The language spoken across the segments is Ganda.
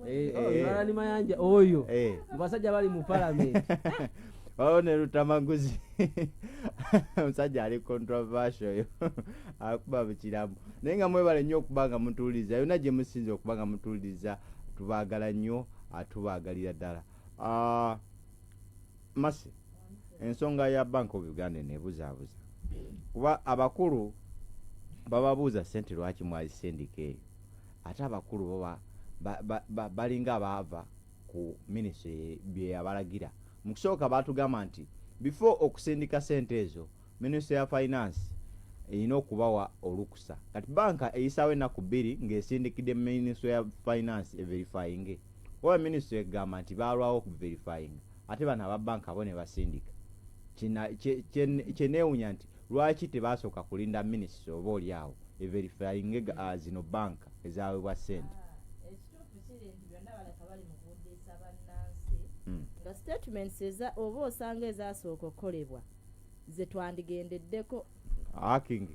Eh, Eh. Alani Mayanja oyo Eh. mu basajja bali mu palamenti. Waliwo ne Lutamaguzi, omusajja ali controversial oyo, akuba bukiramu. Naye nga mwebale nnyo okuba nga mutuwuliriza yonna gye musinze okuba nga mutuwuliriza. Tubaagala nnyo, tubaagalira ddala. Ah, masi ensonga ya Bank of Uganda enebuzaabuza, kuba abakulu bababuuza sente lwaki mwazisindika eyo, ate abakulu bo balinga abaava ku minisitule bye yabalagira. Mu kusooka batugamba nti before okusindika sente ezo, Minisitule ya Finance erina okubawa olukusa. Kati banka eyisaawo ennaku 2 ng'esindikidde Minisitule ya Finance everifyinge, oba minisitule egamba nti baalwawo okuverifyinga, ate bano aba banka bo ne basindika. Kyeneewunya nti lwaki tebasooka kulinda minisitule oba oli awo everifyinge zino banka ezaweebwa sente? Ekituufu kiri nti byonna baleka bali mu kuwuddisa bannansi, nga statements eza oba osanga ezasooka okukolebwa ze twandigendeddeko. Hacking.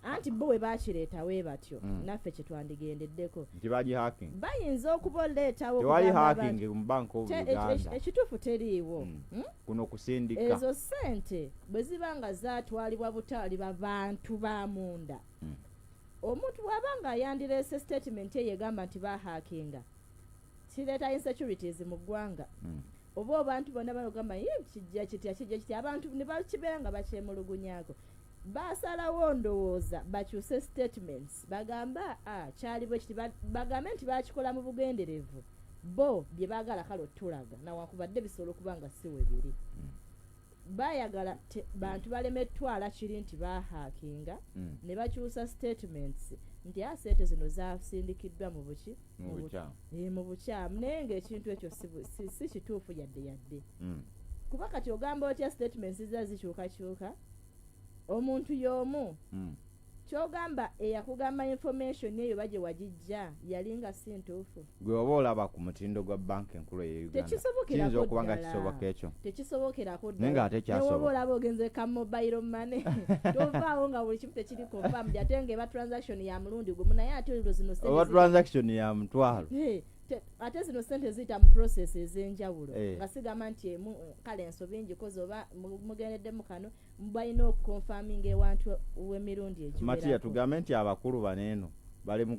Anti bo bwe bakireeta we batyo, naffe kye twandigendeddeko. Nti bagi hacking. Bayinza okuba oleetawo Tewali okugamba hacking mu Bank of Uganda. Ekituufu teriiwo. Kuno kusindika. Ezo sente bwe ziba nga zaatwalibwa butaliba bantu ba munda, omuntu bw'aba nga ayandireese statement eyo egamba nti bahackinga, kireeta insecurities mu ggwanga, oba abantu bonna bagamba, "Ye, kijja kitya, kijja kitya?" Abantu ne bakibeera nga bakyemulugunyaako. Basalawo ndowooza bakyuse statements, bagamba, "Ah, kyali bwe kiti." Bagambe nti bakikola mu bugenderevu, bo bye baagala kale otulaga, nawankubadde bisobola okuba nga si we biri. Bayagala bantu baleme twala kiri nti bahackinga, ne bakyusa statements nti a sente zino zasindikiddwa mu buki? Mu bukyamu. Eh, mu bukyamu, naye ng'ekintu ekyo si kituufu yadde yadde, kuba kati ogamba otya statements za zikyukakyuka, omuntu y'omu? Kyogamba eyakugamba information eyo ba gye wagijja yali nga si ntuufu? Gwe oba olaba ku mutindo gwa banka enkulu eya Uganda, Tekisobokerako kiyinza okuba nga ddala. kisoboka ekyo? Tekisobokerako. Naye ng'ate kyasoboka. Newoba olaba ogenze ka mobile money, tovaawo nga buli kimu tekiri confirmed, ate ng'eba transaction ya mulundi gumu, naye ate olwo zino sente Oba transaction ya 500. Ate zino sente ziyita mu process ez'enjawulo, nga sigamba nti emu. Kale ensobi ngikoze oba mugendeddemu kano, balina okuconfirminga ewantu w'emirundi Matiya, egiwerako. Tugambe nti abakulu bano eno bali mu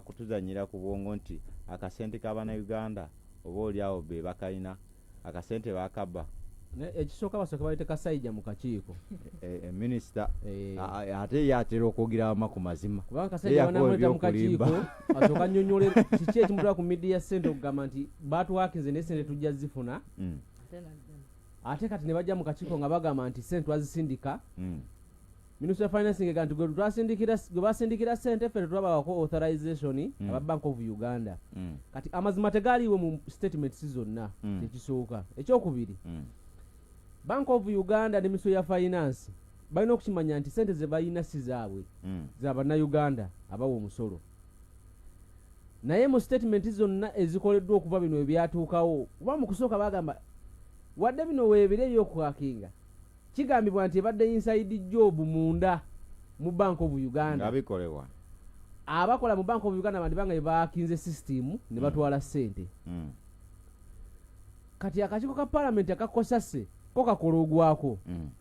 kutuzanyira ku bwongo nti akasente k'Abannayuganda oba oli awo be bakalina, akasente bakabba? Naye ekisooka basooka baleete Kasayija mu kakiiko. Minisita Eh. ate ye atera okwogera wama ku mazima. Kubanga Ye Kasajja yakola banamuleta mu ebyokulimba. kakiiko, asooka annyonnyole kiki ekimutwala ku media center okugamba nti batuhakinze naye sente tujja zifuna. Ate kati ne bajja mu kakiiko nga bagamba nti sente twazisindika. Ministry of Finance ngega nti gwe basindikira sente ffe tetwabawako authorization, aba Bank of Uganda. Kati amazima tegaliiwo mu statements zonna. Kyekisooka. Ekyokubiri, Bank of Uganda ne Ministry ya Finance balina okukimanya nti sente ze balina si zaabwe, za Bannayuganda abawa omusolo. Naye mu statement zonna ezikoleddwa okuva bino ebyatuukawo, kuba mu kusooka bagamba wadde bino weebiri ebyokuhackinga, kigambibwa nti ebadde inside job munda mu Bank of Uganda. Nga bikolebwa. Abakola mu Bank of Uganda bandibanga bebahakinze system ne batwala ssente. Kati akakiiko ka Palamenti akakosase ko kakola ogwako,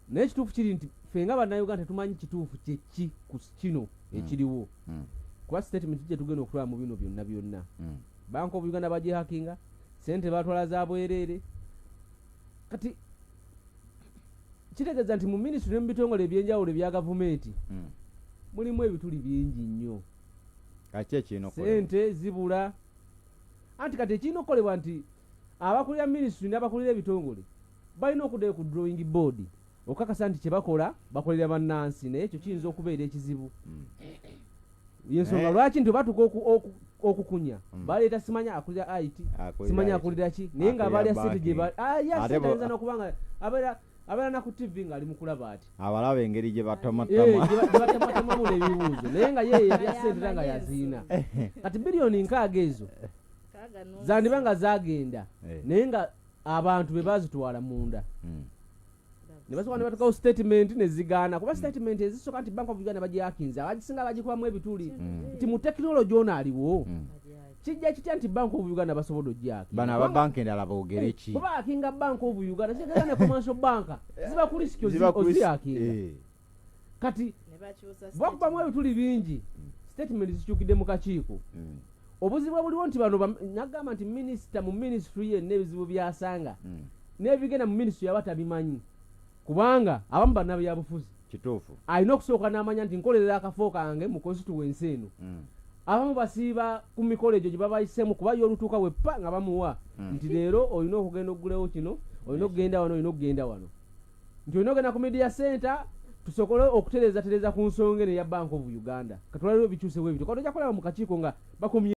naye ekituufu kiri nti ffe nga Bannayuganda tetumanyi kituufu kyeki ku kino ekiriwo, kuba statement gye tugenda okutwala mu bino byonna byonna, Bank of Uganda bagihakinga, sente batwala za bwereere. Kati kitegeeza nti mu minisitule ne mu bitongole ebyenjawulo ebya gavumenti mulimu ebituli bingi nnyo. Kaki ekirina okukolebwa? Sente zibula. Anti kati ekirina okukolebwa nti abakulira minisitule n'abakulira ebitongole balina okuddayo ku drawing board okukakasa nti kyebakola bakolera bannansi, naye ekyo kiyinza okubeera ekizibu. Yensonga lwaki nti batuuka okukunya, baleeta simanya akulira IT, Akulira simanya IT. akulira ki, naye nga Akulira abalya sente gye banking. alya Ate sente, ayinza n'okuba nga abeera na ku TV ng'ali mu kulaba ati abalaba engeri gye Eh, batamatama. gye batematemamu n'ebibuuzo, naye nga ye yalya sente era nga yaziina. Kati biliyoni 60 ezo zandiba nga zagenda, naye nga abantu be bazitwala munda, ne basooka ne batukawo statement ne zigaana, kuba statement ezisooka nti Bank of Uganda bagihakinze, abagisinga bagikubamu ebituli nti mu tekinologi ono aliwo. Kijja kitya nti Bank of Uganda basobodde ojjaaki? Bano aba banka endala boogere ki? Kuba hackinga Bank of Uganda kitegeeza ne commercial bank ziba ku risk. Ziba ku risk, Ozihackinga. Kati Ne bakyusa bakubamu ebituli bingi, statement zikyukidde mu kakiiko. Obuzibu obuliwo nti bano nagamba nti minisita mu ministry yenna ebizibu byasanga n'ebigenda mu ministry yaba tabimanyi, kubanga abamu bannabyabufuzi. Alina okusooka n'amanya nti nkolerera akafo kange mu constituency eno. Abamu basiiba ku mikolo egyo gye babayisemu, kuba yo olutuuka weppa nga bamuwa nti leero olina okugenda ogulewo kino, olina okugenda wano, olina okugenda wano, nti olina okugenda ku media center tusobole okutereezatereeza ku nsonga eno eya Bank of Uganda. Katulaliwo bikyusewo ebityo. Kati ojja kulaba mu kakiiko nga bakomye.